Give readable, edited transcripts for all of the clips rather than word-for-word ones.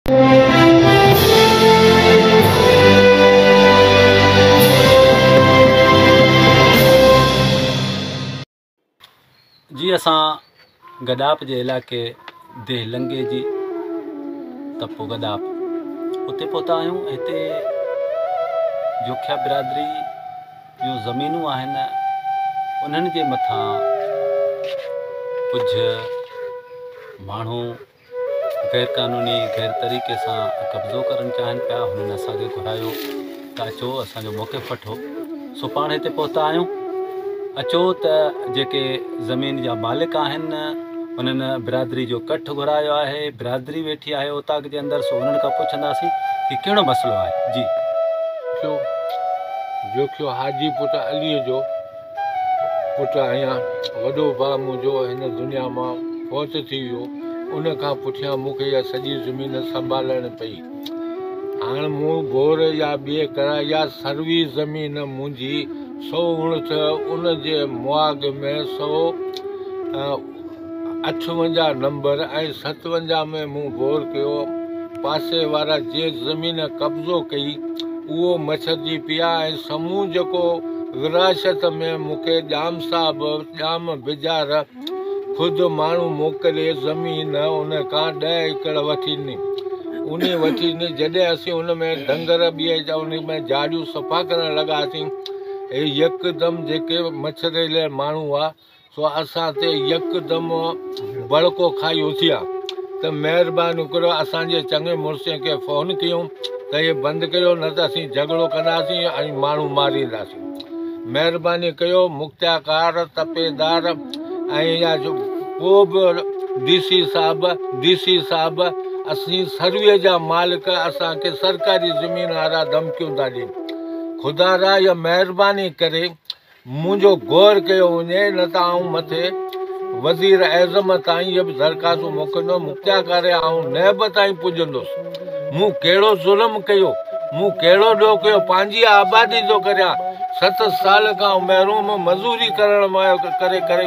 جي اسان گڏاپ جي علائقي ديهه لنگي جي تپو گڏاپ اتي پهتا آهيون هتي جوکيا برادري جون زمينون آهن انهن جي مٿان ڪجهه ماڻهو غير قانوني غير طريقي سان قبضو ڪرڻ چاهين پيا هنن اسان کي گهرايو ته اچو اسان جو موقف وٺو سو پاڻ هتي پهتا آهيون اچو ته جيڪي زمين جا مالڪ آهن انهن برادري جو ڪٺ گهرايو آهي برادري ويٺي آهي اوطاق جي اندر سو انهن کان پڇنداسين هي ڪهڙو مسئلو آهي جي. جوکيو حاجي پٽ علي جو پٽ آهيان. وڏو ڀاء منهنجو هن دنيا مان فوت ٿي ويو. ان کان پٺيان مون کي اها سڄي زمين سنڀالڻي پئي. هاڻ مون بور يا ٻئي ڪرا يا سروي زمين منهنجي 159 ان جي مواڳ ۾ 158 نمبر ۽ 57 ۾ مون بور ڪيو. پاسي وارا جنهن زمين قبضو ڪئي اهو مڇرجي پيا ۽ سمون جيڪو وراثت ۾ مون کي ڄام صاحب ڄام بجار خود ماڻهو موڪلي زمين ان کان 10 ايڪڙ وٺي ڏني انهي وٺي ڏني جڏهن اسين ان ۾ ڊنگر ٻئي ان ۾ جاڙيون صفا ڪرڻ لڳاسين هي يڪدم جيڪي مڇريل ماڻهو هئا سو اسان تي يڪدم بڙڪو کائي اٿيا ته مهرباني ڪريو اسان جي چڱي مڙسين کي فون ڪيون ته هي بند ڪريو نه ته اسين جهڳڙو ڪنداسين ۽ ماڻهو مارينداسين. مهرباني ڪيو مختيارڪار، تپيدار ۽ يا ڪو به ڊي سي صاحب، ڊي سي صاحب اسين سروي جا مالڪ اسان کي سرڪاري زمين وارا ڌمڪيون ٿا ڏين خدارا يا مهرباني ڪري منهنجو غور ڪيو وڃي نه ته آئون مٿي وزير اعظم تائين اهي به درخواستون موڪليندس، مختيارڪار آئون نيب تائين پڄندس. مون ڪهڙو ظلم ڪيو، مون ڪهڙو ڏوهه ڪيو، پنهنجي آبادي ٿو ڪريان، 7 سال کان آئون محروم مزوري ڪرڻ ڪري ڪري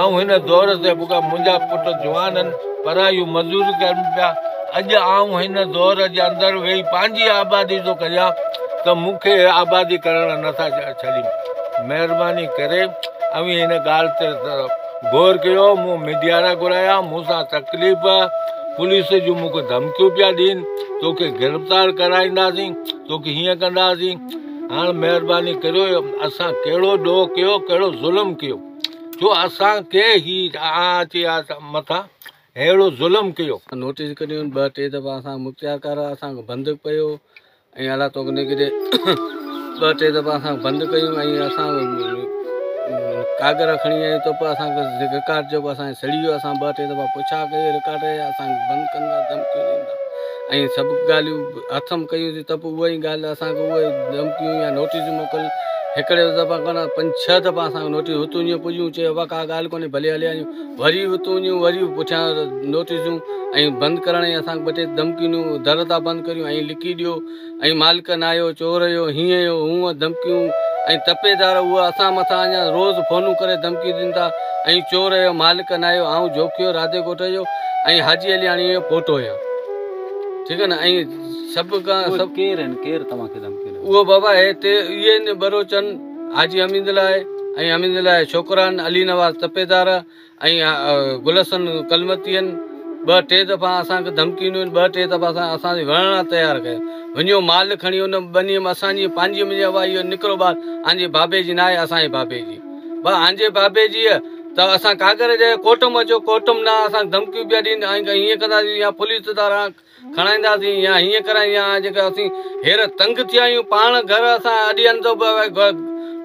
آئون هن دور تي پڳا، منهنجا پٽ جوان آهن پرايون مزوري ڪن پيا، اڄ آئون هن دور جي اندر ويهي پنهنجي آبادي ٿو ڪريان ته مون کي آبادي ڪرڻ نٿا ڇڏين. مهرباني ڪري اوهين هن ڳالهه تي غور ڪيو. مون ميڊيا وارا گهرايا، مون سان تڪليف، پوليس جون مون کي ڌمڪيون پيا ڏين، توکي گرفتار ڪرائينداسين، توکي هيئن ڪنداسين. هاڻ مهرباني ڪريو اسان ڪهڙو ڏوهه ڪيو، ڪهڙو ظلم ڪيو جو اسان کي هي اچي مٿان ههڙو ظلم ڪيو. نوٽيس ڪڍيون ٻه ٽي دفعا اسان مختيارڪار اسان کي بند پيو ۽ الله توکي نگري ٻه ٽي دفعا اسان بند ڪيون ۽ اسان ڪاڳر کڻي آيون ته به اسان کي رڪارڊ جيڪو اسان جو سڙي ويو اسان ٻه ٽي دفعا پڇا ڪئي رڪارڊ اسان کي بند ڪندا ڌمڪيون ڏيندا ۽ سڀ ڳالهيون هٿ ۾ ڪيونسين ته به اها ئي ڳالهه اسان کي اهي ڌمڪيون يا نوٽيس موڪل هڪڙي دفعا ڪونه پنج ڇهه دفعا اسان کي نوٽيس هتون جيئن پڄون چي ابا ڪا ڳالهه ڪونهي ڀلي هلي آيون وري اتون وڃون وري پٺيان نوٽيسون ۽ بند ڪرڻ جي اسان کي ٻه ٽي ڌمڪيون ڏنيون در ٿا بند ڪريون ۽ لکي ڏيو ۽ مالڪ نه آيو چور هيو هيئن هيو هونئن ڌمڪيون ۽ تپيدار اهي اسان مٿان اڃا روز فونون ڪري ڌمڪيون ڏين ٿا ۽ چور هيو مالڪ نه آيو آئون جوکيو راڌي ڳوٺ جو ۽ حاجي علياڻي جو پوٽو هيان ٺيڪ آهي نه ۽ سڀ کان سڀ ڪير آهن ڪير توهان کي ڌمڪيون ڏين اهو بابا هتي اهي آهن ٻروچن حاجي حميد الله ۽ حميد الله ڇوڪرا آهن علي نواز تپيدار ۽ گل حسن ڪلمتي آهن ٻه ٽي دفعا اسان کي ڌمڪيون ڏنيون ٻه ٽي دفعا اسان اسان کي وڙهڻ لاء تيار ڪيو وڃو مال کڻي ان ٻنيء ۾ اسان جي پنهنجي منهنجي اها اهو نڪرو ٻار آنجي بابي جي ناهي اسان جي بابي جي با آنجي بابي جي ته اسان ڪاڳر جي ڪوٽم اچو ڪوٽم نه اسان کي ڌمڪيون پيا ڏين ۽ هيئن ڪنداسين يا پوليس ادارا کڻائينداسين يا هيئن ڪرائين يا جيڪا اسين هير تنگ ٿيا آهيون پاڻ گهر اسان اڏي آهن ته به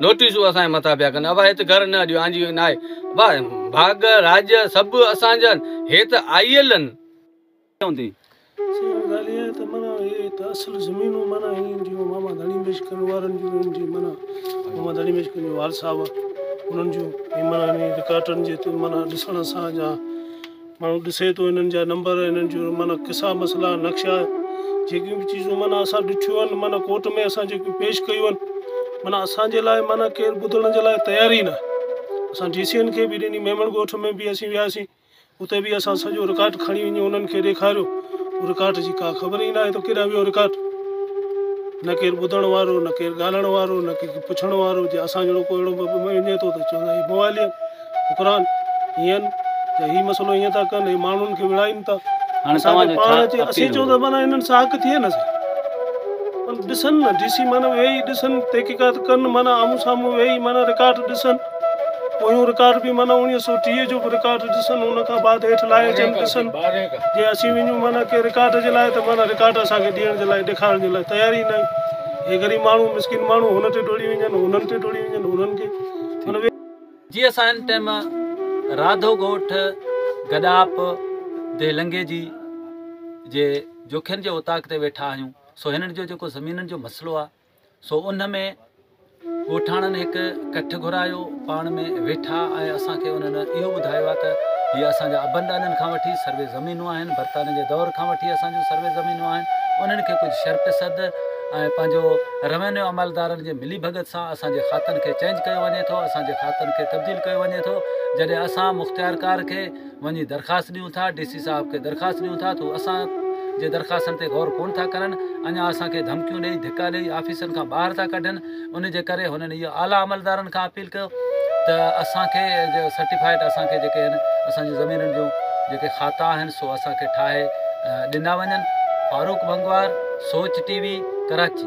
نوٽيسون اسان جي مٿان پيا ڪن ابا هت گهر نه اڏيو آنجي نه آهي ابا ڀاڳ راڄ سڀ اسان جا آهن هي ته آيل آهن. هوندي. سائين ڳالهه اها آهي ته معنيٰ هي ته اصل زمينون معنيٰ هي جون ماما ڌڻي بخش ڪن وارن جون انهن جي معنيٰ ماما ڌڻي بخش ڪن جو والد صاحب انهن جون هي معنيٰ انهي رڪارڊن جي معنيٰ ڏسڻ سان جا ماڻهو ڏسي ٿو انهن جا نمبر انهن جو معنيٰ قصا مسئلا نقشا جيڪيون به چيزون معنيٰ اسان ڏٺيون آهن معنيٰ ڪورٽ ۾ اسان جيڪيون پيش ڪيون آهن معنيٰ اسان جي لاء معنيٰ ڪير ٻڌڻ جي لاء تيار ئي نه اسان ڊي سي اين کي به ڏني ميمڻ ڳوٺ ۾ به اسين وياسين اتي به اسان سڄو رڪارڊ کڻي وڃي انهن کي ڏيکاريو رڪارڊ جي ڪا خبر ئي ناهي ته ڪيڏانهن ويو رڪارڊ. نه ڪير ٻڌڻ وارو، نه ڪير ڳالهائڻ وارو، نه ڪنهن کي پڇڻ وارو. جي اسان جهڙو ڪو اهڙو وڃي ٿو ته چوندا هي موالي آهن، حڪمران هيئن يا هي مسئلو هيئن ٿا ڪن، هي ماڻهن کي وڙهائين ٿا. هاڻي اسان توهان کي جو پاڻ ڇا اچي اپيل اسين چئون ٿا معنيٰ هنن سان حق ٿئي نه سهي. پر ڏسن نه ڊي سي معنيٰ ويهي ڏسن، تحقيقات ڪن، معنيٰ آمهون سامهون ويهي معنيٰ رڪارڊ ڏسن. پويون رڪارڊ به معنيٰ 1930 جو به رڪارڊ ڏسن، ان کان بعد هيٺ لاهي اچن ڏسن. جي اسين وڃون معنيٰ ڪنهن رڪارڊ جي لاء ته معنيٰ رڪارڊ اسان کي ڏيڻ جي لاء ڏيکارڻ جي لاء تيار ئي ناهن. هي غريب ماڻهو مسڪين ماڻهو هن تي ڊوڙي وڃن، هنن تي ڊوڙي وڃن، هنن کي معنيٰ. جي اسان هن ٽيم راڌو ڳوٺ گڏاپ ديهه لنگيجي جي جوکين جي اوطاق تي ويٺا آهيون سو هنن جو جيڪو زمينن جو مسئلو آهي سو ان ۾ ڳوٺاڻن هڪ ڪٺ گهرايو پاڻ ۾ ويٺا ۽ اسان کي انهن اهو ٻڌايو آهي ته هي اسان جا ابن ڏاڏن کان وٺي سروي زمينون آهن برطانيه جي دور کان وٺي اسان جون سروي زمينون آهن انهن کي ڪجهه شرپسد ۽ پنهنجو روينيو عملدارن جي ملي ڀڳت سان اسان جي کاتن کي چينج ڪيو وڃي ٿو اسان جي کاتن کي تبديل ڪيو وڃي ٿو جڏهن اسان مختيارڪار کي وڃي درخواست ڏيون ٿا ڊي سي صاحب کي درخواست ڏيون ٿا ته اسان جي درخواستن تي غور ڪون ٿا ڪرن اڃا اسان کي ڌمڪيون ڏئي ڌڪا ڏئي آفيسن کان ٻاهر ٿا ڪڍن ان جي ڪري هنن اهو اعليٰ عملدارن کان اپيل ڪيو ته اسان کي سرٽيفائيڊ اسان کي جيڪي آهن اسان جي زمينن جون جيڪي کاتا آهن سو اسان کي ٺاهي ڏنا وڃن فاروق بنگوار سوچ ٽي وي ڪراچي.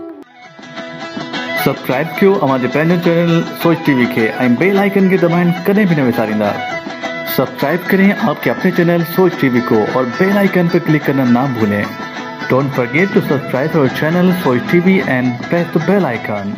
سبسڪرائب ڪيو اوهان جي پنهنجو چينل سوچ ٽي وي کي ۽ بيل آئيڪن کي دٻائڻ ڪڏهن به نه وساريندا. سبسڪرائب ڪرين آپ ڪي اپني چينل سوچ ٽي وي ڪو اور بيل آئيڪن پر ڪلڪ ڪرنا نا ڀولين. Don't forget to subscribe our channel Soch TV and press the bell icon.